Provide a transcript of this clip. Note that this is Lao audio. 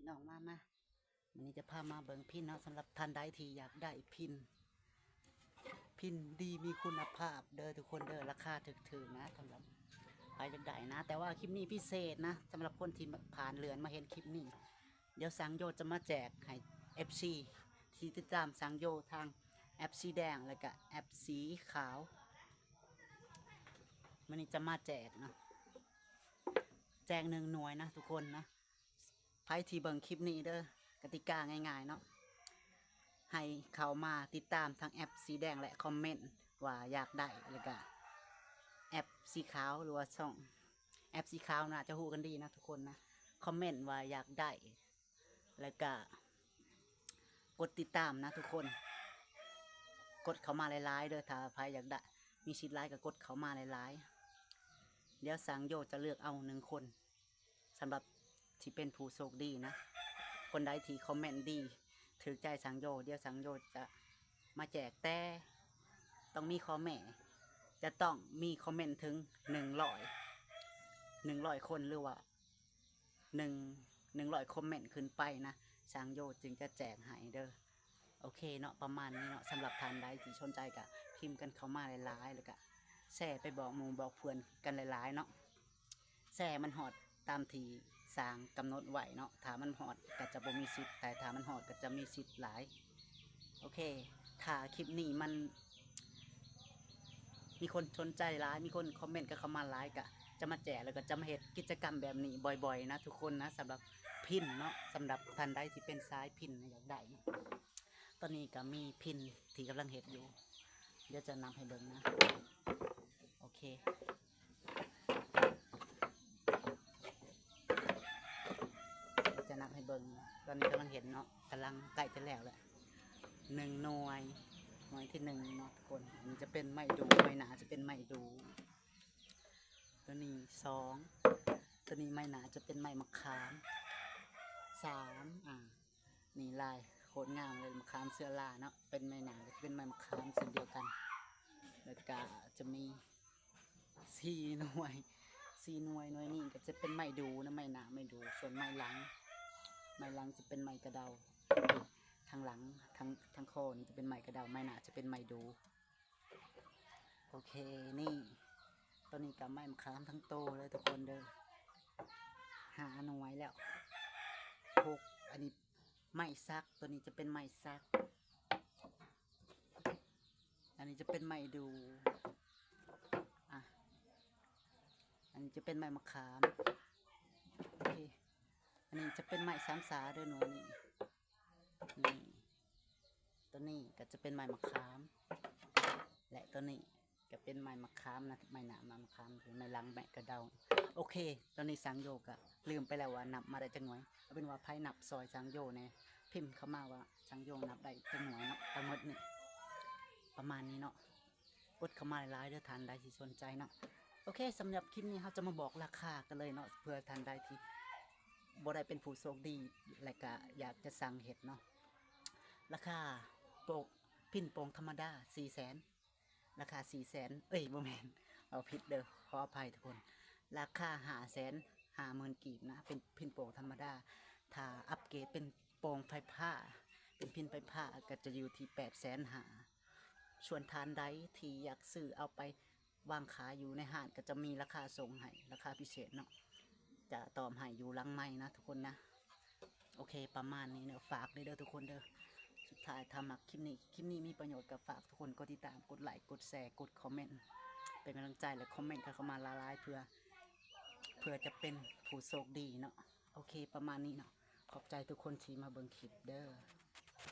ພີ່ນ້ອງມາ ມາ ມື້ນີ້ຈະພາມາເບິ່ງພິນເນາະ ສຳລັບທ່ານໃດທີ່ຢາກໄດ້ພິນ ພິນດີມີຄຸນນະພາບເດີທຸກຄົນເດີ ລາຄາຖືກໆນະ ສຳລັບໃຜຢາກໄດ້ນະ ແຕ່ວ່າຄລິບນີ້ພິເສດນະ ສຳລັບຄົນທີ່ຜ່ານເລື່ອນມາເຫັນຄລິບນີ້ ດຽວຊ່າງໂຢຈະມາແຈກໃຫ້ເອັຟຊີທີ່ຕິດຕາມຊ່າງໂຢທາງແອັບສີແດງ ແລະກະແອັບສີຂາວ ມື້ນີ້ຈະມາແຈກເນາະ ແຈກໜຶ່ງໜ່ວຍນະທຸກຄົນນະ ໃຜທີ່ເບິ່ງຄລິບນີ້ເດີ ກະຕິກາງ່າຍໆເນາະ ໃຫ້ເຂົ້າມາຕິດຕາມທາງແອັບສີແດງ ແລະຄອມເມັນວ່າຢາກໄດ້ ແລະກະແອັບສີຂາວ ຫຼືວ່າຊ່ອງແອັບສີຂາວ ໜ້າຈະຮູ້ກັນດີນະທຸກຄົນນະ ຄອມເມັນວ່າຢາກໄດ້ ແລະກະກົດຕິດຕາມນະທຸກຄົນ ກົດເຂົ້າມາຫຼາຍໆເດີ ຖ້າໃຜຢາກໄດ້ ມີສິດຫຼາຍກະກົດເຂົ້າມາຫຼາຍໆ ດຽວຊ່າງໂຢຈະເລືອກເອົາໜຶ່ງຄົນ ສຳລັບທີ່ເປັນຜູ້ໂຊກດີນະ ຄົນໃດທີ່ຄອມເມັນດີ ຖືກໃຈຊ່າງໂຢ ດຽວຊ່າງໂຢຈະມາແຈກ ແຕ່ຕ້ອງມີຂໍ້ແມ້ ຈະຕ້ອງມີຄອມເມັນເຖິງໜຶ່ງຮ້ອຍ ໜຶ່ງຮ້ອຍຄົນ ຫຼືວ່າ ໜຶ່ງ ໜຶ່ງຮ້ອຍຄອມເມັນຂຶ້ນໄປນະ ຊ່າງໂຢຈຶ່ງຈະແຈກໃຫ້ເດີ ໂອເຄເນາະ ປະມານນີ້ເນາະ ສຳລັບທ່ານໃດທີ່ສົນໃຈກະພິມກັນເຂົ້າມາຫຼາຍໆ ແລະກະແຊໄປບອກໝູ່ບອກເພື່ອນກັນຫຼາຍໆເນາະ ແຊໃຫ້ມັນຮອດຕາມທີ່ຊ່າງກຳນົດໄວ້ເນາະ ຖ້າມັນບໍ່ຮອດກະຈະບໍ່ມີສິດ ແຕ່ຖ້າມັນຮອດກະຈະມີສິດຫຼາຍ ໂອເຄ ຖ້າຄລິບນີ້ມັນມີຄົນສົນໃຈຫຼາຍ ມີຄົນຄອມເມັນກັນເຂົ້າມາຫຼາຍ ກະຈະມາແຈກ ແລ້ວກະຈະມາເຮັດກິດຈະກຳແບບນີ້ບ່ອຍໆນະທຸກຄົນນະ ສຳລັບພິນເນາະ ສຳລັບທ່ານໃດທີ່ເປັນສາຍພິນ ຢາກໄດ້ເນາະ ຕອນນີ້ກະມີພິນທີ່ກຳລັງເຮັດຢູ່ ດຽວຈະນັບໃຫ້ເບິ່ງນະ ໂອເຄ ຈະນັບໃຫ້ເບິ່ງ ຕອນນີ້ກຳລັງເຮັດເນາະ ກຳລັງໃກ້ຈະແລ້ວແຫຼະ ໜຶ່ງໜ່ວຍ ໜ່ວຍທີໜຶ່ງເນາະທຸກຄົນ ອັນນີ້ຈະເປັນໄມ້ດູ່ ໄມ້ໜາຈະເປັນໄມ້ດູ່ ໂຕນີ້ສອງ ໂຕນີ້ໄມ້ໜາຈະເປັນໄມ້ມະຂາມ ສາມ ອ່າ ນີ້ລາຍໂຄດງາມເລີຍ ມະຂາມເສືອລາເນາະ ເປັນໄມ້ໜາກະຈະເປັນໄມ້ມະຂາມເຊັ່ນດຽວກັນ ແລ້ວກະຈະມີ ສີ່ໜ່ວຍ ສີ່ໜ່ວຍ ໜ່ວຍນີ້ກະຈະເປັນໄມ້ດູ່ນະ ໄມ້ໜາໄມ້ດູ່ ສ່ວນໄມ້ຫຼັງ ໄມ້ຫຼັງຈະເປັນໄມ້ກະເດົາ ທາງຫຼັງ ທາງ ທາງຄໍນີ້ຈະເປັນໄມ້ກະເດົາ ໄມ້ໜາຈະເປັນໄມ້ດູ່ ໂອເຄ ນີ້ ໂຕນີ້ກະໄມ້ມະຂາມທັງໂຕເດີທຸກຄົນເດີ ຫ້າໜ່ວຍແລ້ວ ຫົກ ອັນນີ້ໄມ້ສັກ ໂຕນີ້ຈະເປັນໄມ້ສັກ ອັນນີ້ຈະເປັນໄມ້ດູ່ ອ່ະ ອັນນີ້ຈະເປັນໄມ້ມະຂາມ ໂອເຄ ອັນນີ້ຈະເປັນໄມ້ສາມສາເດີໜ່ວຍນີ້ ນີ້ ໂຕນີ້ກະຈະເປັນໄມ້ມະຂາມ ແລະ ໂຕນີ້ກະເປັນໄມ້ມະຂາມນະ ໄມ້ໜາໄມ້ມະຂາມ ໄມ້ຫຼັງໄມ້ກະເດົາ ໂອເຄ ຕອນນີ້ຊ່າງໂຢກະລືມໄປແລ້ວວ່ານັບມາໄດ້ຈັກໜ່ວຍ ເອົາເປັນວ່າໃຜນັບຊ່ອຍຊ່າງໂຢແດ່ ພິມເຂົ້າມາວ່າຊ່າງໂຢນັບໄດ້ຈັກໜ່ວຍເນາະ ທັງໝົດນີ້ ປະມານນີ້ເນາະ ກົດເຂົ້າມາຫຼາຍໆເດີ ທ່ານໃດທີ່ສົນໃຈເນາະ ໂອເຄ ສຳລັບຄລິບນີ້ເຮົາຈະມາບອກລາຄາກັນເລີຍເນາະ ເພື່ອທ່ານໃດທີ່ບໍ່ໄດ້ເປັນຜູ້ໂຊກດີ ແລະກະຢາກຈະສັ່ງເຮັດເນາະ ລາຄາໂປງ ພິນໂປ່ງທຳມະດາ ສີ່ແສນ ລາຄາ ສີ່ແສນ ເອີຍ ບໍ່ແມ່ນ ເວົ້າຜິດເດີ ຂໍອະໄພທຸກຄົນ ລາຄາ ຫ້າແສນຫ້າໝື່ນກີບນະ ເປັນພິນໂປ່ງທຳມະດາ ຖ້າອັບເກຣດເປັນໂປ່ງໄຟຟ້າ ເປັນພິນໄຟຟ້າກະຈະຢູ່ທີ່ ແປດແສນຫ້າ ສ່ວນທ່ານໃດທີ່ຢາກຊື້ເອົາໄປວາງຂາຍຢູ່ໃນຮ້ານ ກະຈະມີລາຄາສົ່ງໃຫ້ ລາຄາພິເສດເນາະ ຈະຕອບໃຫ້ຢູ່ຫຼັງໄມນະທຸກຄົນນະ ໂອເຄ ປະມານນີ້ເນາະ ຝາກເດີ ເດີທຸກຄົນເດີ ສຸດທ້າຍຖ້າມັກຄລິບນີ້ ຄລິບນີ້ມີປະໂຫຍດ ກະຝາກທຸກຄົນກົດຕິດຕາມ ກົດໄລ ກົດແຊ ກົດຄອມເມັນ ເປັນກຳລັງໃຈ ແລະຄອມເມັນກັນເຂົ້າມາຫຼາຍໆ ເພື່ອ ເພື່ອຈະເປັນຜູ້ໂຊກດີເນາະ ໂອເຄ ປະມານນີ້ເນາະ ຂອບໃຈທຸກຄົນທີ່ມາເບິ່ງຄລິບເດີ.